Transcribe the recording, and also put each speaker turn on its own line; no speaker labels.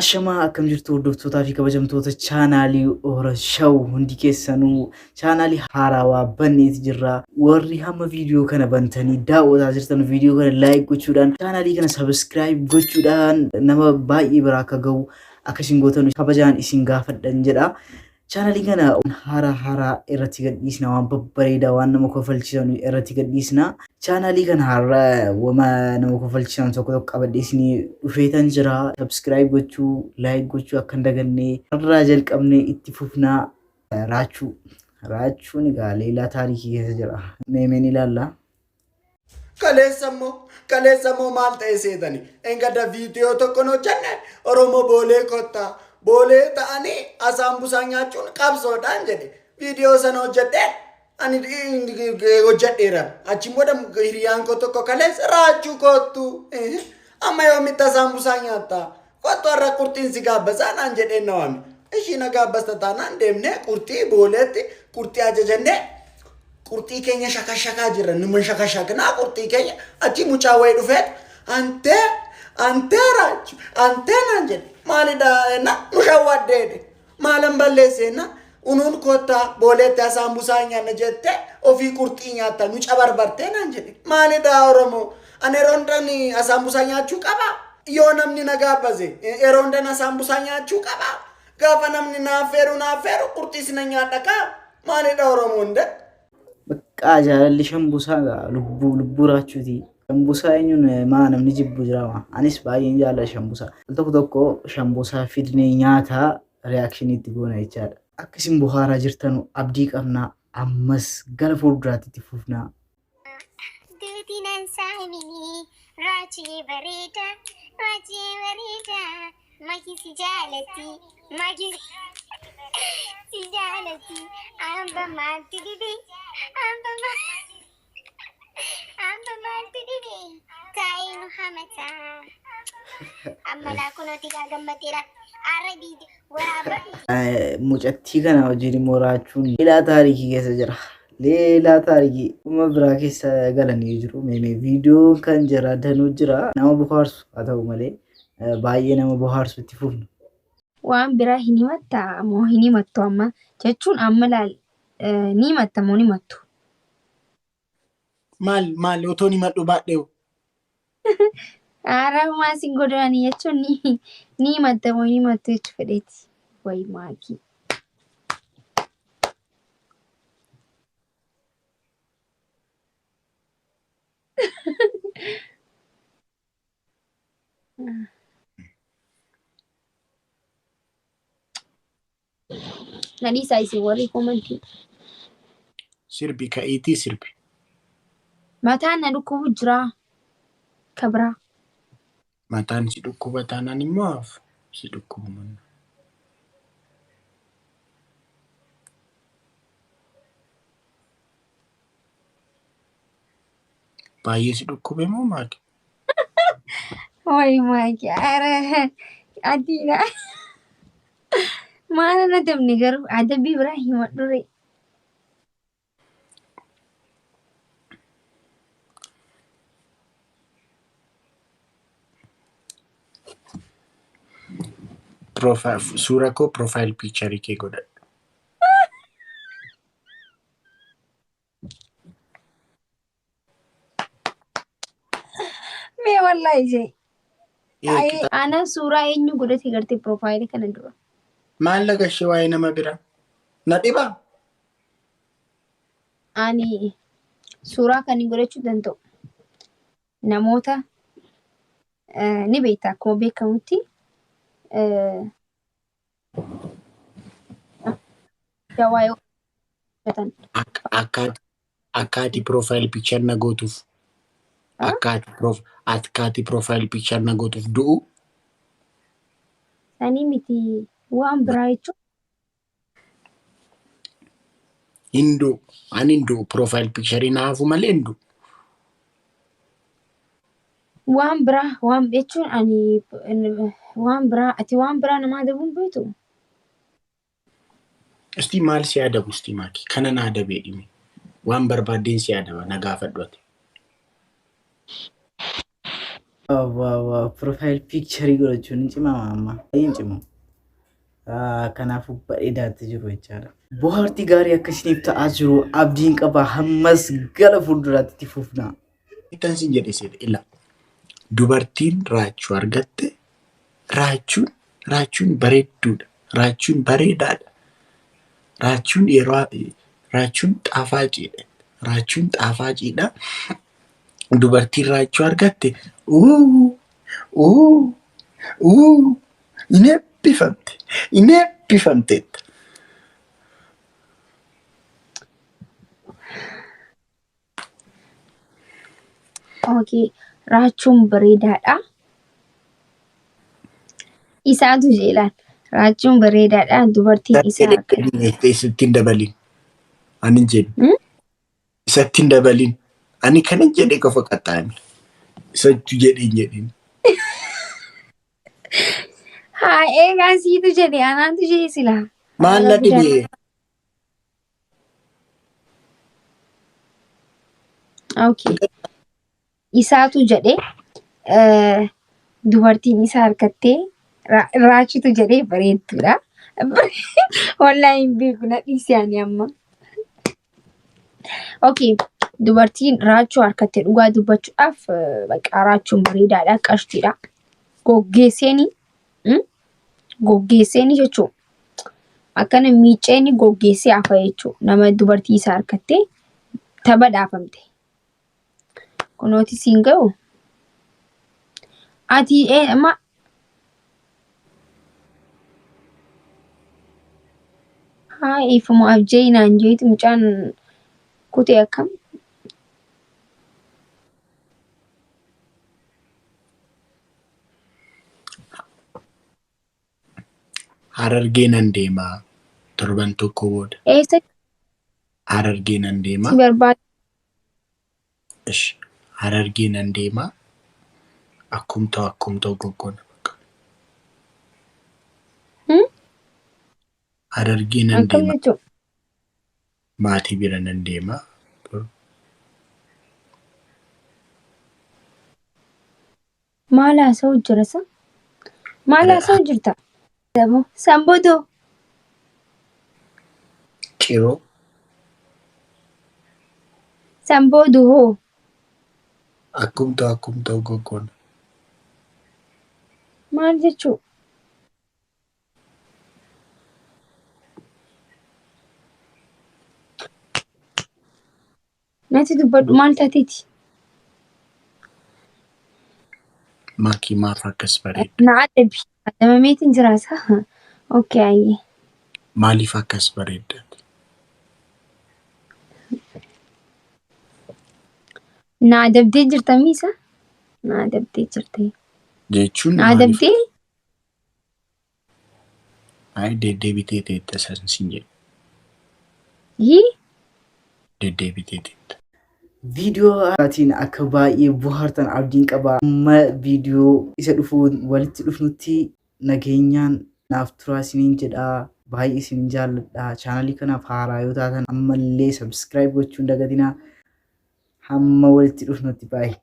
Ashamaa, akkam jirtu hordoftootaa fi kabajamtoota chaanaalii Oora Shaw? Hundi keessanuu chaanaalii haarawaa banneeti jirra. Warri hamma viidiyoo kana bantanii daawwataa jirtan, viidiyoo kana like gochuudhaan, chaanaalii kana subscribe gochuudhaan nama baay'ee biraa akka gahu akka isin gootan kabajaan isin gaafadhan jedha. Chaanaalii kana haaraa haaraa irratti gadhiisna, waan babbareedaa, waan nama kofalchiisan irratti gadhiisna. Chaanaalii kana har'a wama nama kofalchiisan tokko tokko qabadhee isinii dhufeetan jira. Subscribe gochuu, like gochuu akka hin daganne. Har'aa jalqabnee itti fufnaa. Raachuu. Raachuun egaa leelaa taarikii keessa jira. Meemeen ilaalla.
Kaleessa immoo maal ta'e seetani? Engada viidiyoo tokkon hojjenne, Oromoo Boolee kottaa. Boolee ta'anii asaambusaa nyaachuun qabsoodhaan jedhe. Viidiyoo sana hojjedhee ani hojjedheera. Achiin booda hiriyaan koo tokko kaleessa, "Raachuu, kottu. Amma yoomitti asaambusaa nyaattaa? Kottu, har'a qurxiin si gaabbasaa," naan jedheen na waame. Ishii na gaabbasta taanaan deemnee qurxii Booleetti qurxii ajajannee qurxii keenya shakashakaa jirra. Numa shakashaknaa qurxii keenya, achi mucaa wayii dhufeet, "Antee, antee Raachu, antee," naan jedhe. "Maalidha?" Na nu shawwaddeedhe. "Maalan balleesseenna?" "Unuun kottaa Booleetti asaambusaa nyaanna jette, ofii qurxii nyaatta, nu cabarbartee," naan jedhe. Maalidha Oromoo? Ani yeroo hundan asaambusaa nyaachuu qaba? Yoo namni na gaabbase yeroo hundan asaambusaa nyaachuu qaba? Gaafa namni naaf feeru naaf feeru, qurxiis na nyaadha kaa. Maalidha Oromoo hunda?
Baqqaa jaalalli shambusaa gaa lubbuu lubbuu raachuuti. Shambusaa eenyuun maa namni jibbu jira? Anis baay'een jaalladha shambusaa. Al tokko tokko shambusaa fidnee nyaataa reaction itti goona jechaadha. Akka isin bohaaraa jirtanu abdii qabna, ammas gara fuulduraatti itti fufnaa.
Duuti nan saamini, raachii bareeda, raachii bareeda, maki si jaalatti, maki si jaalatti, amba maaltu dhibe, amba maaltu dhibe, taa'ee nu hamata. Amma laa kunooti gaa gammadeera, arra diidi waraabadhu.
Mucattii kana wajjin immoo raachuun leelaa taarikii keessa jira. Leelaa taarikii dhuma biraa keessa galanii jiru. Meemee viidiyoon kan jira danuu jira. Nama bohaarsu haa ta'u malee baay'ee nama bohaarsu, itti fufnu.
Waan biraa hin himattaa moo hin himattu amma? Jechuun amma laal, ni himatta moo hin himattu?
Maal maal otoon himadhu baadhee?
Haaraa sin godhani jechuun ni himatta moo hin himattu jechuu fedheeti. Wayi maakii. Na dhiisaa isin warri koomantii.
Sirbi, ka'iitii sirbi.
Mataan na dhukkubu jira. Ka biraa.
Mataan si dhukkuba taanaan immoo hafu si dhukkubu manna. Baay'ee si dhukkube moo maali?
Wayi maakii, ara adiidha. Maal na adabni garuu adabbii biraa himadhu ree.
Suura koo profile picture kee godhadhu.
Mee wallahi jee.
Ee,
Ayee, ana suuraa eenyu godhate gartee profile kana dura?
Maallaqa ishee waa'ee nama bira. Na dhibaa?
Ani suuraa kan hin godhachuu danda'u namoota ni beekta, akkuma beekamutti waa'ee hojjetan.
Akka ati profile picture na gootuuf. Akka ati profile picture na gootuuf du'u.
Sanii miti, waan biraa jechuun.
Hin du'u. Ani hin du'u. Profile picture na hafu malee hin du'u.
Waan biraa waan jechuun ani waan biraa, ati waan biraa nama adabuun beektu.
Isti maal si adabu isti maaki? Kana na adabee dhimi. Waan barbaaddeen si adaba, na gaafadhu ati.
Waaw waaw, profile picture godhachuun hin cimama amma. Hin cimu. Kanaafuu bareedaatti jiru jechaadha. Bohaartii gaarii akka isiniif ta'aa jiru abdiin qaba, hammas gara fuulduraatti itti fufna.
Ittan sin jedhe seeta ila. Dubartiin raachuu argatte, raachuun bareedduudha. Raachuun bareedaadha. Raachuun yeroo raachuun xaafaaciidha. Raachuun xaafaaciidha. Dubartiin raachuu argatte uu uu uu hin eebbifamte, hin eebbifamteetta.
Okay. Raachuun bareedaadha. Isaatu jeelaan. Raachuun bareedaadha. Dubartiin isaa argatte.
Isatti hin dabalin. Ani hin jedhu.
Hmm?
Isatti hin dabalin. Ani kanan jedhe qofa qaxxaame. Isattu jedhe hin jedhin.
Haa, eegaa siitu jedhe, anaatu jedhe silaa.
Maal na dhibee?
Okay. Isaatu jedhe, dubartiin isaa harkattee raachitu jedhee bareedduudha. Wallaahi hin beeku, na dhiisi ani amma. Okay. Dubartiin raachuu harkattee dhugaa dubbachuudhaaf, baqa raachuun bareedaadha, qashtiidha. Goggeesseeni goggeesseeni jechuudha. Akkana miiceeni goggeessee hafa jechuudha. Nama dubartii isaa harkattee tapha dhaafamte. Kunooti siin ga'u. Ati ma haa ifuma abjee naan jeetu mucaan kutee akkam?
Harargee nan deemaa torban tokko booda.
Eessa
Harargee nan deemaa.
si barbaada?
Ish, Harargee nan deemaa. Akkum ta'u akkum ta'u goggoona bakka.
Hmm?
Harargee nan
Akkam
deemaa.
jechuudha?
Maatii bira nan deemaa.
Maal haasa'u jira sa? Maal haasa'u jirta? Sambodoo.
Ciroo.
Sambodoo hoo?
Akkum ta'u akkum ta'u goggoona.
Maal jechuu? Natti dubbadhu, maal taateeti?
Maakii, maaf akkas bareedda?
Na adabi. Adabameetiin jiraasa. Okay, ayyee.
Maaliif akkas bareedda?
Na adabdee jirta miisa? Na adabdee jirte.
Jechuun
Na
maaliif?
adabdee?
Ay, deddeebitee teetta san siin jedhe.
Hii?
Deddeebitee teetta.
Viidiyoo haaraatiin akka baay'ee bohaartan abdiin qaba. Amma viidiyoo isa dhufuun walitti dhufnutti nageenyaan naaf turaa isiniin jedha. Baay'ee isinin jaalladha. Chaanalii kanaaf haaraa yoo taatan ammallee subscribe gochuu hin dagatinaa. Hamma walitti dhufnutti baay'ee.